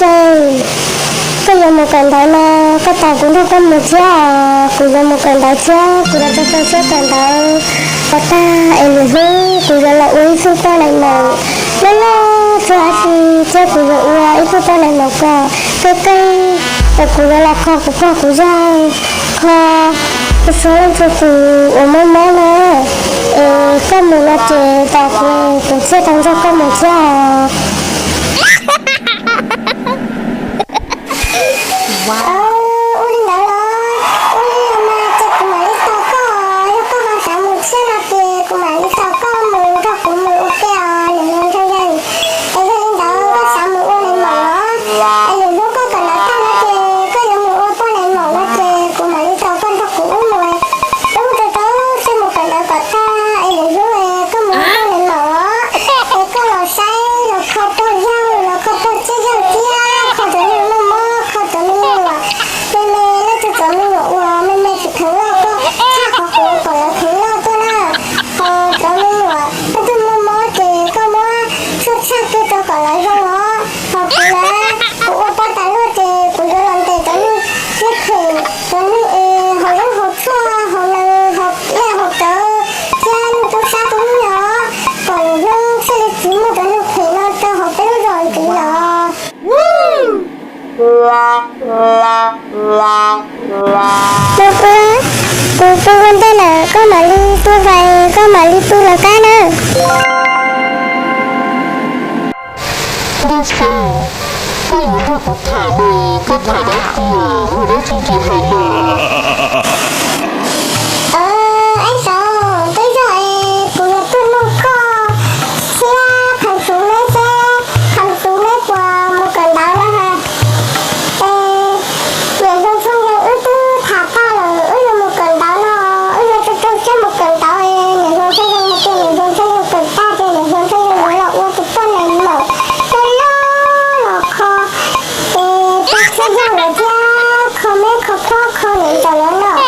Ej, koj yuav mus kawm ntawv no, koj tos kuv nrog koj mus thiab os. Kuv yuav mus kawm ntawv thiab, kuv yuav rau rau siab kawm ntawv kom tag es lwm hnub kuv yuav los ua ib tug poj niam maum loj loj txog dab tsi thiab kuv yuav ua ib tug poj niam maum kom keej keej es kuv yuav los kho kuv pog kuv yawg, kho txhua leej txhua tus uas mob mob na. Es koj mus no ces tos kuv, kuv thiaj tau nrog koj mus thiab os. Ua li ntawd los, ua li los mas ces kuv mam li tos koj, yog koj ho xav mus thiab no ces kuv mam li tos koj mus nrog kuv mus ua ke os niam hluas Ntxhee Yeej. Es yog li ntawd koj xav mus ua niam maum los, es lwm hnub koj kawm ntawv tag no ces koj yuav mus ua poj niam maum no ces kuv mam li tos koj nrog kuv wb mus, wb mus rau rau siab mus kawm ntawv kom tag es lwm hnub koj mus ua poj niam maum os, es koj los saib los kho pog yawg los kho pog thiab yawg thiab kho cov neeg muaj mob, kho cov me nyuam me me, leej twg cov me nyuam uas me me tsis kheev loj koj txhaj qhov kuv kom lawv kheev loj tuaj na. Ho cov me nyuam leej twg muaj mob ces koj muab tshuaj txhaj kiag rau kom lawv zoo os. Ho kuv na, kuv ua poj tas luaj ces kuv yuav los ntes cov neeg siab phem, cov neeg es haus yeeb haus tshuaj, haus nees haus dej haus cawv thiab neeg tub sab tub nyiag os, kom lwm hnub thiaj li tsis muaj cov neeg phem no rau hauv peb lub zos ntxiv los. Tus pw, kuv pw ua ntej lawm, koj mam li pw vais, koj mam li pw los kab na. Ntag xav, koj yuav nrog kuv tham no, koj tham dab tsi, ua dab tsi tsis hais lus? Ej xav, twb yog es kuv yuav tuaj nug koj thiab Pheej Xus neb seb Pheej Xus neb puas mus kawm ntawv no ha. Es niam hluas Ntxhee Yeej wb twb tham tag lawm, wb yuav mus kawm ntawv no, wb yuav rau rau siab mus kawm ntawv. Niam hluas Ntxhee Yeej hais tias niam hluas Ntxhee Yeej kawm tag ces niam hluas Ntxhee Yeej yuav los ua tus poj niam maum loj loj los kho, es pog thiab yawg lawv thiab kho meb kho phob kho niam ntxawm lawv lawm.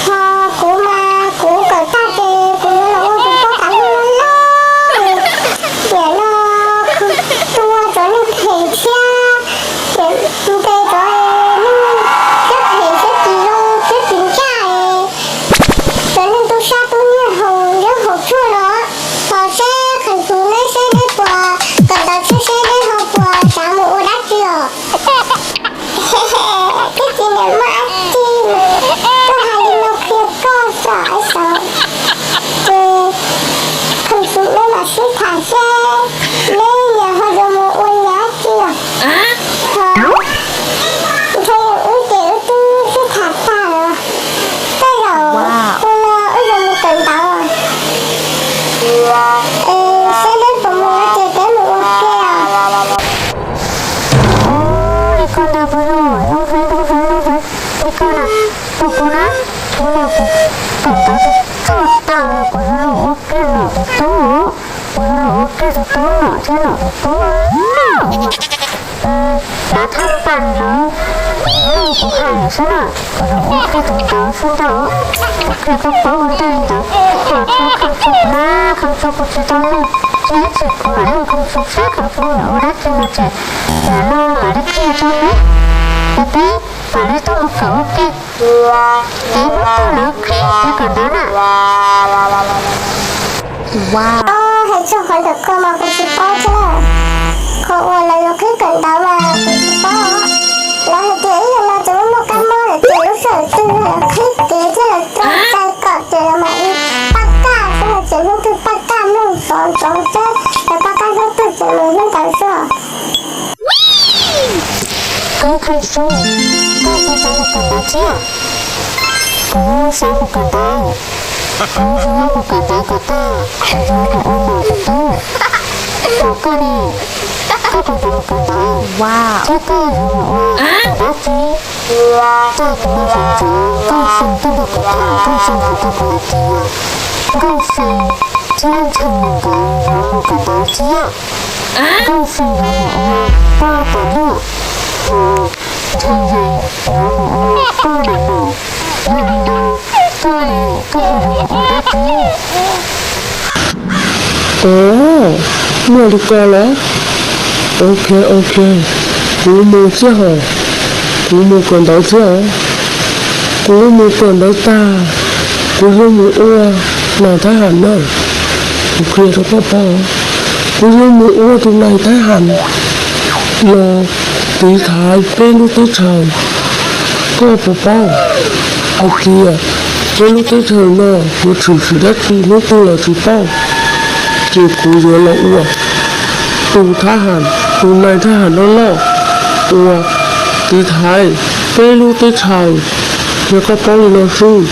Ho kuv mas kuv kawm tag ces kuv yuav los ua tus poj tas loj loj, niam no tua cov neeg phem thiab ntes cov neeg siab phem siab tsis zoo siab tsis ncaj, cov neeg tub sab tub nyiag haus yeeb haus tshuaj no. Ho seb Pheej Xus neb seb neb puas kawm ntawv thiab seb neb ho puas xav mus ua dab tsi os. Twb tsis niam muaj dab tsi, koj hais li no qhia koj xwb ib xav. Ces Pheej Xus neb mam sib tham seb neb niam ho yuav mus ua li dab tsi os. Ho Ntxhee Yeej wb ces wb twb sib tham tag lawm. Tej zaum ua no wb yuav mus kawm ntawv, es seb neb puas mus no ces peb mus ua ke os. Li koj ntag pog, zoo heev zoo heev zoo heev li koj na. Tus kuv na, kuv los kuv kawm ntawv txog tag los kuv yuav los ua kiag nom tus tub, kuv yuav los ua kiag tus tub nom thiab nom tus tub. Xav thaj pam los, kuv hais lawm xwb na, kuv yuav ua kiag tus ntawd xwb ntag. Kuv qhia koj paub ua ntej li ntawd, koj txhob kham txog kuv na, kham txog kuv tsis tau nug, thiab tsis kuv mam li kham txog seb kham txog yog ua dab tsi no ces, yog no mam li qhia rau neb, ces peb mam li tuaj mus kawm ua ke, ces muab tau lawv qhib ces kawm ntawv na. Hais txog qhov ntawm ko mas kuv tsis paub thiab. Qhov uas lawv yuav qhib kawm ntawv mas kuv tsis paub. Lawv hais tias ib yam no ces muaj muaj kab mob lawm ces lub sij hawm twg lawv qhib kev thiab lawv txo cai kom ces lawv mam li paj kaj xwb no ces hnub twg paj kaj mloog ntxov ntxov seb lawv paj kaj hnub twg ces mus hnub ntawd xwb. Koj Pheej Xus, koj puas xav mus kawm ntawv thiab? Kuv xav mus kawm ntawv. Kuv yuav mus kawm ntawv kom tag, kuv yuav mus ua nom tus tub. Ho koj ne, koj puas xav mus kawm ntawv thiab koj yuav mus ua tus dab tsi? Txog tus no sawv ntxov Nkauj Xeem tuaj nrog kuv tham, Nkauj Xeem hais tau kuv hais tias Nkauj Xeem thiab Ntxhee nkawd yuav mus kawm ntawv thiab. Nkauj Xeem yuav mus ua poj tas luaj, ho Ntxhee Yeej yuav mus ua poj niam maum. Yog li no, koj ne, koj ho yuav mus ua dab tsi? Ov, muaj li ko los? Ok, ok. Kuv mus thiab hos, kuv mus kawm ntawv thiab os. Kuv mus kawm ntawv tag, kuv yuav mus ua nais thab ham na. Kuv qhia rau koj paub, kuv yuav mus ua tus nais thab ham los tiv thaiv peb lub teb chaws. Koj puas paub hais tias peb lub teb chaws no yuav tshwm sim dab tsi hnub twg los tsis paub, ces kuv yuav los ua tus thab ham, tus nais thab ham loj loj uas tiv thaiv peb lub teb chaws. Yog koj paub li no xwb.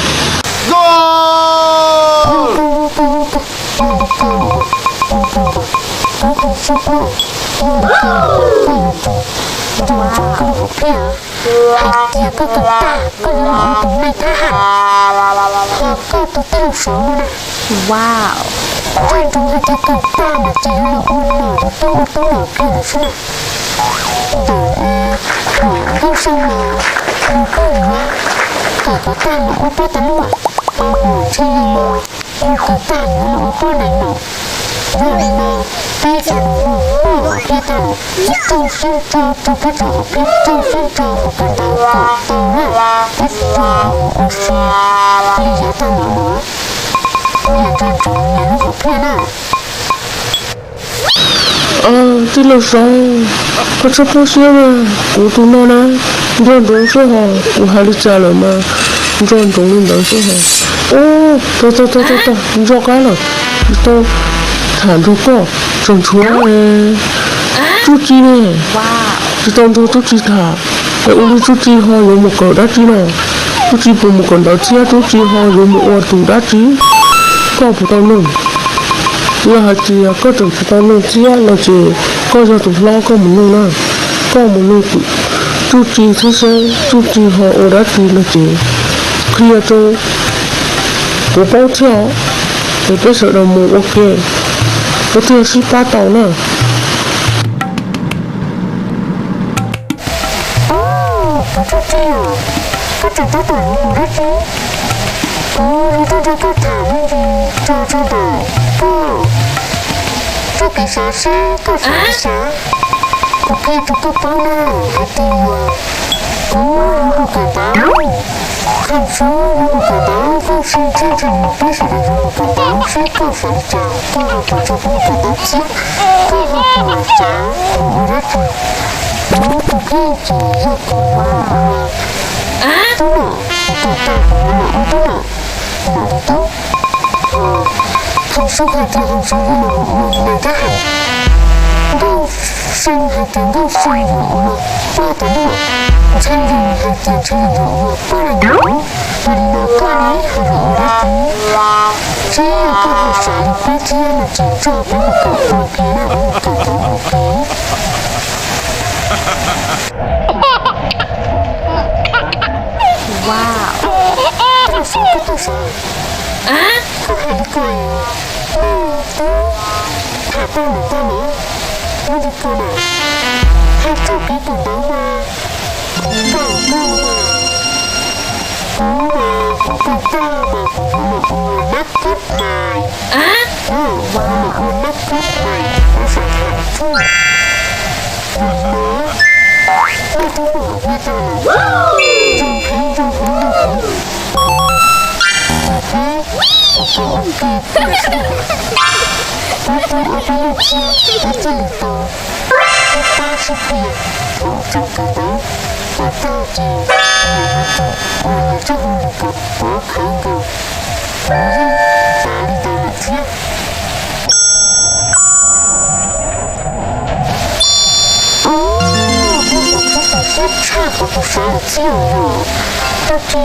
Hais tias koj kawm tag koj yuav mus ua tus nais thab ham, hos koj tus tij laug Saub no na, nco ntsoov hais tias kawm tag mas ces yuav los ua nom ua tub ua tub los kiag lawm xwb na. Ntawm Nkauj Seej no, nws kuj yuav kawm tag los ua pab tas luaj, nws tsis yog los ua kawm tag yuav los ua pab nais nom. Yog li no, peb cov nus nug muaj hom phiaj tau, peb txawj siab tso rau peb cov hom phiaj, txawj siab tso mus kawm ntawv kom tau na, peb txawj ua si li yav tag los no. Kuv yog nco ntsoov yog lub hom phiaj na. Tij laug Saub, koj txhob poob siab mas, kuv tus no na, nco ntsoov xwb hos, kuv hais li cas lawm mas nco ntsoov li ntawd xwb hos. Ub, tau tau tau tau, nco qab lawm, tsis tau tham nrog koj, tseem tshuav Tub Tsi ne. Tsis tau nrog Tub Tsi tham, es ua li Tub Tsi ho yuav mus kawm dab tsi no? Tub Tsi puas mus kawm ntawv thiab Tub Tsi ho yuav mus ua tus dab tsi? Koj puas tau nug? Yog hais tias koj tseem tsis tau nug thiab no ces koj yog tus hlob koj mus nug na. Koj mus nug Tub Tsi thiab seb Tub Tsi ho ua dab tsi no ces qhia rau kuv paub thiab os, es peb sawv daws mus ua ke, peb thiaj sib pab tau na. Kuv Tub Tsi, koj tseem tab tom yuav mus dab tsi? Kuv yuav tuaj nrog koj tham me ntsis tso rau ntawm koj txoj kev xav seb koj xav li cas. Kuv qhia rau koj paub na, hais tias kuv yuav mus kawm ntawv, Kham Sub yuav mus kawm ntawv, Nkauj Seej thiab Ntxhee Muas peb sawv daws yuav mus kawm ntawv, seb koj xav li cas, koj ho puas nrog kuv mus kawm ntawv thiab koj ho puas xav mus ua dab tsi? Kuv tus kheej ces yog kuv yuav mus ua tub nom, kuv kawm tag kuv yuav los ua tub nom, kuv mam li tub. Kham Sub hais tias Kham Sub yuav los ua nais thab ham, Nkauj Seej hais tias Nkauj Seej yuav los ua pab tas luaj, Ntxhee Yees hais tias Ntxhee Yees yuav los ua pab nais nom. Yog li no koj ne ho yuav ua dab tsi? Seb yog koj ho xav li peb thiab no ces nrog peb mus kawm ua ke na, peb mus kawm ntawv ua ke. Koj xav, koj xav, koj hais li ko, nej twb tham tau lawm tiag ne. Yog li ko na, hais txog kev kawm ntawv mas, kuv kawm tag mas, kuv kawm tag mas kuv yuav los ua nab kub hais, kuv yuav los ua nab kub hais, kuv xav tham txog Vim no, nej twb mus ua tau lawm, zoo heev zoo heev zoo heev. Ces peb ua ke ua ke, peb twb ua peb lub txhia, peb thiaj li tau sib pab sib qhia thaum tseem kawm ntawv. Kawm tag ces nws yuav tsum ua nws txoj hauj lwm kom puv khawv nkaus. Kuv yeej xav li ntawd lawm thiab. Ub, kuv txoj kev xav tshaj qhov kuv xav lawm thiab os. Tub Tsi,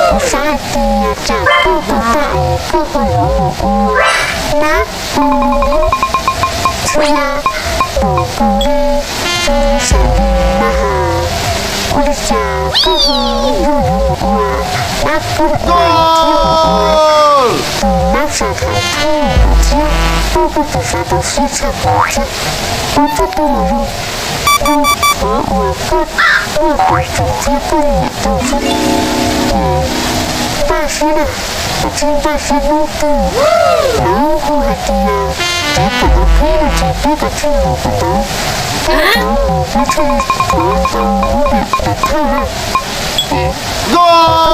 kuv xav hais tias tsam koj kawm tag es koj ho yuav mus ua nab pu li, txhua yam tus pu li, tus sam li na has. Ua li cas koj ho yog yuav mus ua nab kub hais thiab mus ua tus nab sam thaiv thawj thiab? Koj, koj tus xav tau siab tshaj kuv thiab. Kuv txoj kev mus zoo zoo qhov uas koj muaj tus tswv thiab koj nyiam tus xwb. Ces npaj siab na, koj tsis npaj siab hnub twg lawv hu hais tias Goal!